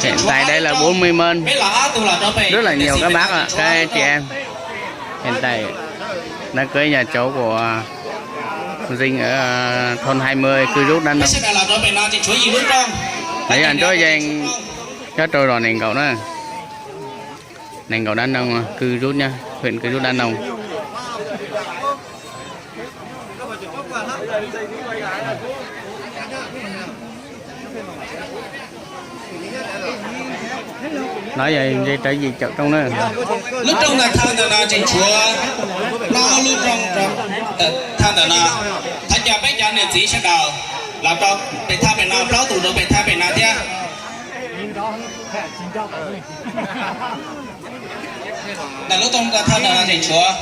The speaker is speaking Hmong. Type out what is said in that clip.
Hiện tại đây là bốn mươi mâm, rất là nhiều các bác ạ, các chị em. Hiện tại đã cưới nhà cháu của Dinh ở thôn hai mươi, cư rút Đắk Nông. Nãy giờ anh Chúa Giang, cháu trâu rồi nền cậu đó. Nền cậu Đắk Nông, cư rút nhá, huyện cư rút Đắk Nông. Nói về dây trở về chợ trong nữa. Lub rooj ntawm thawj ntawm no tseem tshuav plaub lub rooj, thawj ntawm no. Thov caw peb cov niam txiv sawv daws los rau pem thawj pem no, plaub tus rau pem thawj pem no thiab. Ntawm lub rooj thawj ntawm no tseem tshuav.